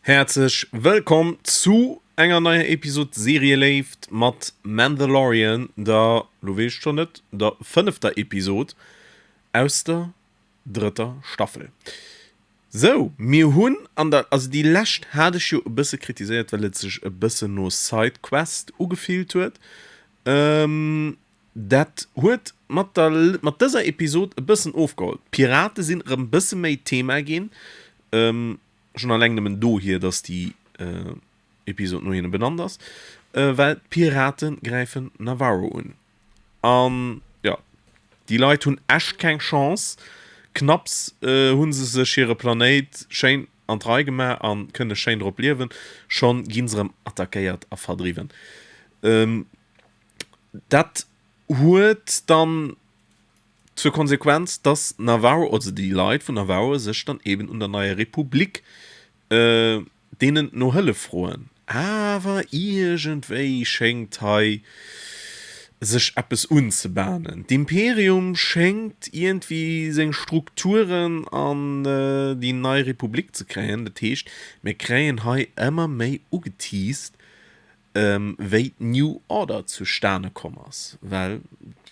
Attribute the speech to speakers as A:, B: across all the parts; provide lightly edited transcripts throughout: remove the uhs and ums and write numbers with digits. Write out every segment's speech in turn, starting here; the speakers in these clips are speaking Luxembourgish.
A: Häerzlech wëllkomm zu enger neier Episod Serieléift mat Mandalorian, der, lo weess ech schonn net, der fënnefter Episod aus der drëtter Staffel. Sou, mir hunn an der, also déi lescht hat ech jo e bësse kritiséiert, well et sech e bëssen no Sidequest ugefillt huet. Dat huet mat der, mat dëser Episod e bëssen ofgeholl. D'Pirate sinn erëm e bësse méi Thema ginn, schonn alleng nëmmen dohier, dass déi Episod no hinne benannt ass, well d'Pirate gräifen Navarro un. An jo, déi Leit hunn echt keng Chance. Knapps hu se sech hire Planéit schéin an d'Rei gemaach a kënne schéin drop liewen, schonn gi se erëm attackéiert a verdriwwen. Dat huet dann zur Konsequenz, dass Navarro, also déi Leit vun Navarro sech dann eben un der neier Republik deenen no Hëllef froen, awer iergendwéi schéngt hei sech eppes unzebahnen. D'Imperium schéngt iergendwéi seng Strukturen an déi nei Republik ze kréien, dat heescht mir kréien hei ëmmer méi ugeteased wéi d'New Order zustane komm ass, well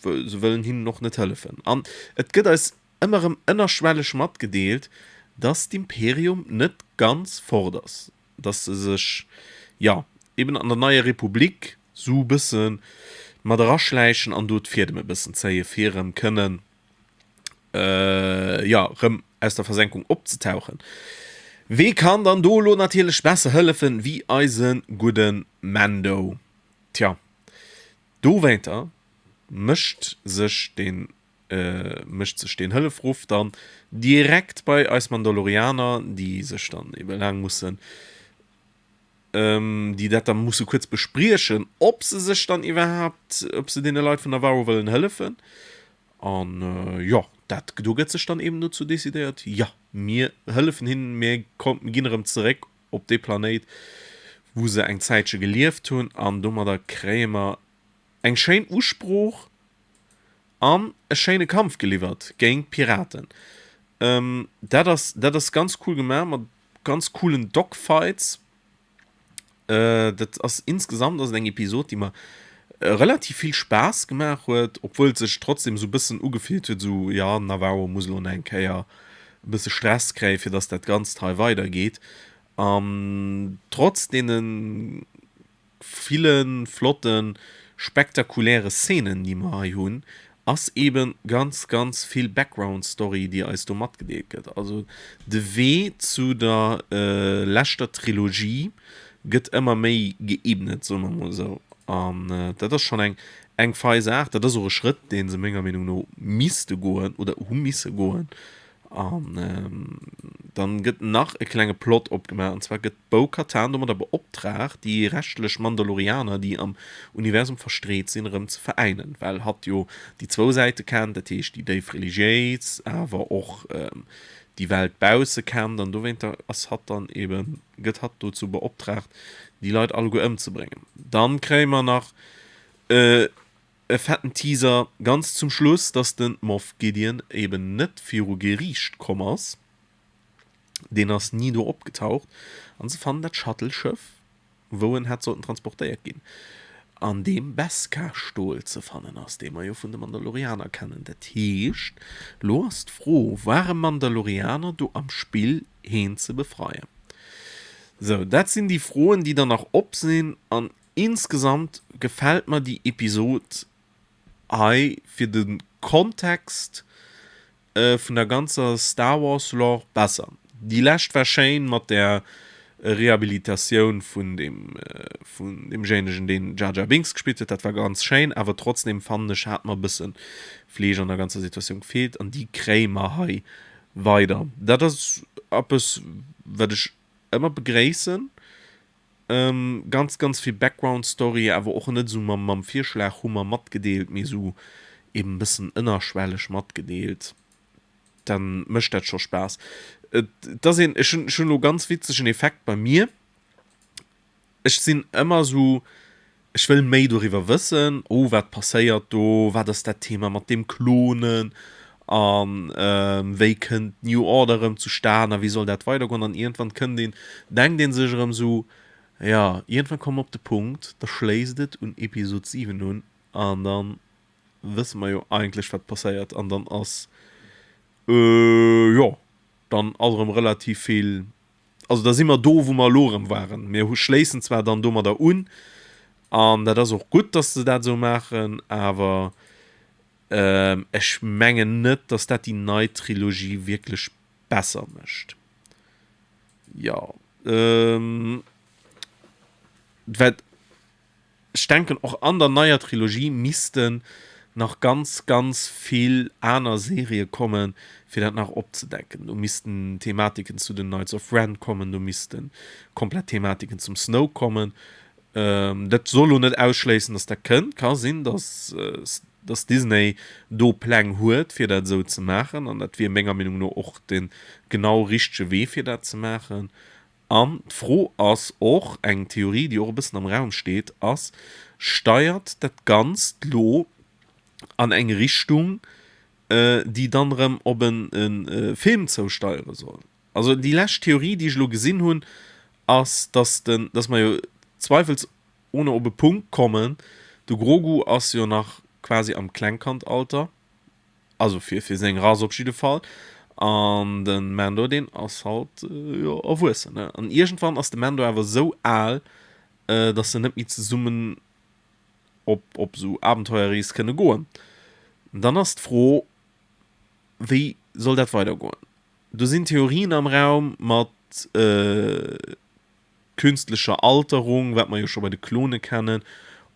A: se wëllen hinnen och net hëllefen an et gëtt eis ëmmer erëm ënnerschwelleg matgedeelt, dass d'Imperium net ganz fort ass, dass se sech, jo, eben an der neier Republik sou bësse mat eraschläichen an do d'Fiedem e bëssen zéie fir erëm kënnen, jo, erëm aus der Versenkung opzetauchen. Wee kann dann do elo natierlech besser hëllefen wéi eise gudde Mando? Tja, dowéinter mécht sech den mécht sech deen Hëllefruff dann direkt bei eis Mandalorianer, déi sech dann ebe laang mussen, déi dat da musse kuerz bespriechen, ob se sech dann iwwerhaapt, ob se deene Leit vun Navarro wëllen hëllefen. An jo, dat, do gëtt sech dann eben dozou decidéiert, jo, mir hëllefen hinnen, mir ginn erëm zeréck op dee Planéit, wou se eng Zäitche gelieft hunn, an domadder kréie mer Eng schéin Usprooch an e schéine Kampf geliwwert géint d'Piraten. Dat ass dat ass ganz cool gemaach mat ganz coolen Dogfights. Dat ass insgesamt ass et eng Episod déi mer relativ vill Spaass gemaach huet, obwuel et sech trotzdem esou bëssen ugefillt huet esou jo Navarro muss elo nach eng Kéier e bësse Stress kréien fir dass dat Ganzt hei weidergeet an trotz deene ville flotten, spektakuläre Szenen, déi mer hei hunn, ass eben ganz, ganz vill Background Story, déi eis do matgedeelt gëtt. Also de Wee zu der leschter Trilogie gëtt ëmmer méi geebnet, soe mer mol esou. An dat ass schonn eng, eng fei Saach. Dat ass och e Schrëtt, dee se menger Meenung no misste goen oder hu misse goen. An dann gëtt nach e klenge Plot opgemaach, an zwar gëtt d'Bo-Katan domadder beoptraagt, déi reschtlech Mandalorianer, déi am Universum verstreet sinn, erëm ze veräinen, well hatt jo déi zwou Säite kennt, dat heescht déi déif religiéis, awer och déi Welt bausse kennt, an dowéinter ass hatt dann eben, gëtt hatt dozou beoptraagt, déi Leit alleguer ëmzebréngen. Dann kréie mer nach E fetten Teaser ganz zum Schluss, dass den Moff Gideon eben net viru Geriicht komm ass, deen ass ni do opgetaucht, an se fannen dat Shuttle-Schëff, wou en hätt sollten transportéiert ginn, an deem Beskar-Stol ze fannen ass, dee mer jo vun de Mandalorianer kennen. Dat heescht, lo ass d'Fro, ware Mandalorianer do am Spill, heen ze befreien? Sou, dat sinn déi Froen, déi dann nach op sinn, an Insgesamt gefällt mer déi Episod hei fir de Kontext vun der ganzer Star Wars Lore besser. Déi lescht war schéin mat der Rehabilitatioun vun dem vun demjéinegen deen Jar Jar Binks gespillt huet, dat war ganz schéin, awer trotzdem fannen ech hat mer e bëssen Fleesch an der ganzer Situatioun gefeelt an déi kréie mer hei weider. Dat ass eppes wat ech ëmmer begréissen. Ganz ganz vill Background Story, awer och net esou mam mam Virschlag hu mer matgedeelt, mee esou eben bëssen ënnerschwelleg matgedeelt, dann mécht dat scho Spaass. Et ass een, ech hunn ech hunn elo ganz witzegen Effekt bei mir, ech sinn ëmmer esou, ech wëll méi doriwwer wëssen, oh wat passéiert do, wat ass dat Thema mat deem Klonen. A wéi kënnt d'New Order erëm zustan a wéi soll dat weidergoen? An iergendwann kënnt een, denkt ee sech erëm esou, jo, iergendwann komme mer op de Punkt, da schléisst et un Episod 7 un an da wësse mer jo eigentlech, wat passéiert. An dann ass, jo, dann ass erëm relativ vill, also da si mer do, wou mer elo erëm waren. Mir hu schléissen zwar dann domadder un an dat ass och gutt, datt se dat esou maachen, awer Ech mengen net, dass dat déi nei Trilogie wierklech besser mécht. Jo, well ech denken och an der neier Trilogie missten nach ganz, ganz vill aner Serië kommen, fir dat nach opzedecken. Do missten Thematiken zu den Knights of Ren kommen, do misste komplett Thematiken zum Snoke kommen. Dat soll lo net ausschléissen, dass dat kënnt. Ka sinn, dass, dass Disney do Pläng huet, fir dat esou ze maachen. An dat wier menger Meenung no och de genau richtege Wee, fir dat ze maachen. An d'Fro ass och, eng Theorie, déi och e bëssen am Raum steet, ass, Steiert dat Ganzt lo an eng Richtung, déi dann erëm op e Film zousteiere soll? Also déi lescht Theorie, déi ech elo gesinn hunn, ass, dass den, dass mer jo zweifelsohne op e Punkt kommen, de Grogu ass jo nach quasi am Klengkandalter, also fir fir seng Rass op jidde Fall, an de Mando, deen ass halt, jo, erwuessen, ne? An iergendwann ass de Mando awer esou al, dass se net méi zesummen op op esou Abenteuerrees kënne goen. Dann ass d'Fro, wéi soll dat weidergoen? Do sinn Theorien am Raum mat künstlecher Alterung, wat mer jo scho bei de Klone kennen,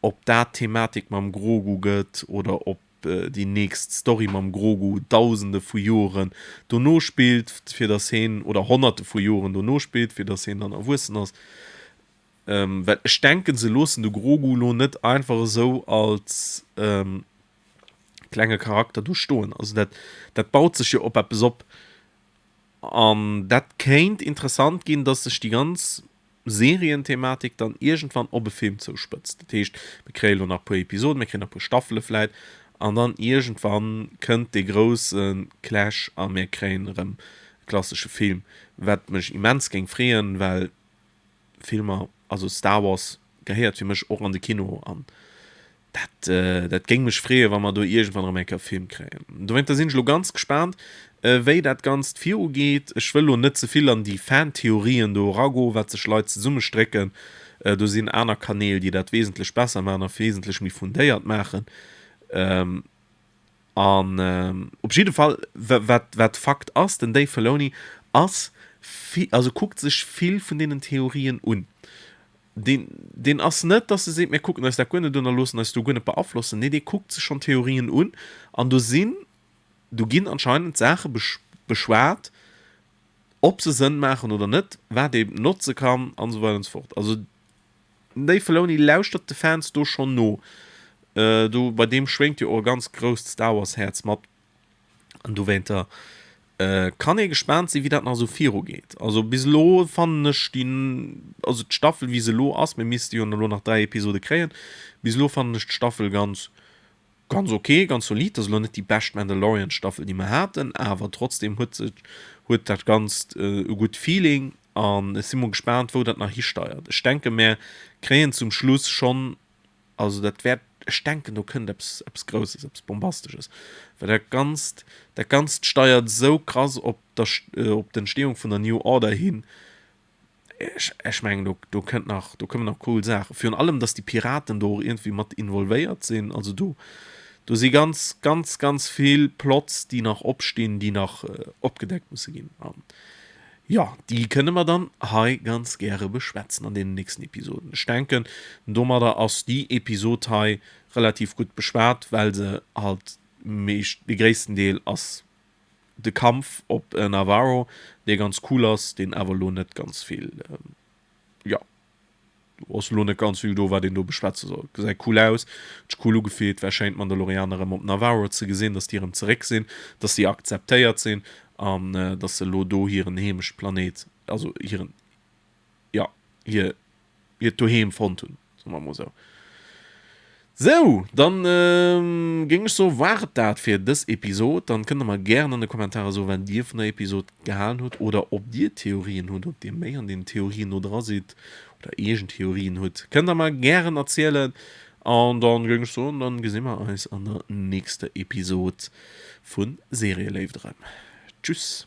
A: ob dat d'Thematik mam Grogu gëtt oder ob déi nächst Story mam Grogu Dausende vu Joren dono spillt, fir datt heen, oder Honnerte vu Joren dono spillt, fir datt heen dann erwuessen ass. Well ech denken, se loossen de Grogu lo net einfach esou als. Klenge Charakter do stoen. Also dat, dat baut sech jo op eppes op. An dat kéint interessant ginn, dass sech déi ganz Serienthematik dann iergendwann op e Film zouspëtzt. Dat heescht, mir kréie lo nach e puer Episoden, mir kréien nach e puer Staffele vläit, an dann iergendwann kënnt dee grousse Clash a mir kréien erëm e klassesche Film, wat mech immens géing freeën, well Filmer, also Star Wars gehéiert fir mech och an de Kino an dat, dat géing mech freeën, wa mer do iergendwann erëm eng Kéier e Film kréien. Dowéinter sinn ech elo ganz gespaant, wéi dat Ganzt virugeet. Ech wëll elo net ze vill an déi Fan-Theorien do eragoen, wat sech Leit zesummestrécken. Do sinn aner Kanäl, déi dat wesentlech besser maachen a wesentlech méi fundéiert maachen. An op jidde Fall, wat, wat Fakt ass, den Dave Filoni ass vi-, also kuckt sech vill vun deenen Theorien un. Deen, deen ass net, dass e seet, mir kucken eis dat guer net un a loossen eis do guer net beaflossen. Nee, dee kuckt sech schonn Theorien un an do sinn, do ginn anscheinend Saache beschwat, ob se Sënn maachen oder net, wat ee notze kann an esou weider an esou fort. Also Den Dave Filoni lauschtert de Fans do schonn no. Do bei deem schwéngt jo och e ganz grousst Star Wars Häerz mat. An dowéinter kann ee gespaant sinn, wéi dat nach esou viru geet. Also bis elo fannen ech déi, also d'Staffel wéi se elo ass, mir misste jo elo nach 3 Episode kréien, bis elo fannen ech d'Staffel ganz, ganz ok, ganz solid. Dat ass elo net déi bescht Mandalorian Staffel déi mer haten, awer trotzdem huet se, huet dat Ganzt e gutt Feeling an ech si mol gespaant wou dat nach histeiert. Ech denke mär kréien zum Schluss schonn, also dat wäert, ech denken do kënnt eppes, eppes Grousses, eppes Bombastesches, well dat Ganzt, dat Ganzt steiert esou krass op der, op d'Entstehung vun der New Order hin, Ech, ech mengen do, do kënnt nach, do kommen nach cool Saachen. Virun allem, dass déi Piraten do och iergendwéi mat involvéiert sinn. Also do, do si ganz, ganz, ganz vill Plots, déi nach opstinn, déi nach opgedeckt musse ginn. An jo, déi kënne mer dann hei ganz gäre beschwätzen an deenen nächsten Episoden. Ech denken, domadder ass déi Episod hei relativ gutt beschwat, well se halt meescht, de gréissten Deel ass de Kampf op Navarro, dee ganz cool ass, deen awer elo net ganz vill, jo, do ass elo net ganz vill do, wat een do beschwätze soll. Gesäit cool aus, huet sech cool ugefillt, war schéin d'Mandalorianer erëm op Navarro ze gesinn, dass déi erëm zeréck sinn, dass déi akzeptéiert sinn an dass se elo do hiren Heemechtplanéit, also hiren, jo, hir, hiert Doheem fonnt hunn, soe mer emol esou. Sou, dann géing ech soen, war et dat fir dës Episod. Dann kënnt der mer gären an de Kommentarer soen, wat dir vun der Episod gehalen hutt oder ob dir Theorien hutt, ob dir méi an den Theorien no dra sidd oder eegen Theorien hutt, kënnt der mer gären erzielen. An dann géing ech soen, dann gesi mer eis an der nächster Episod vu Serieléift erëm. Tschüss!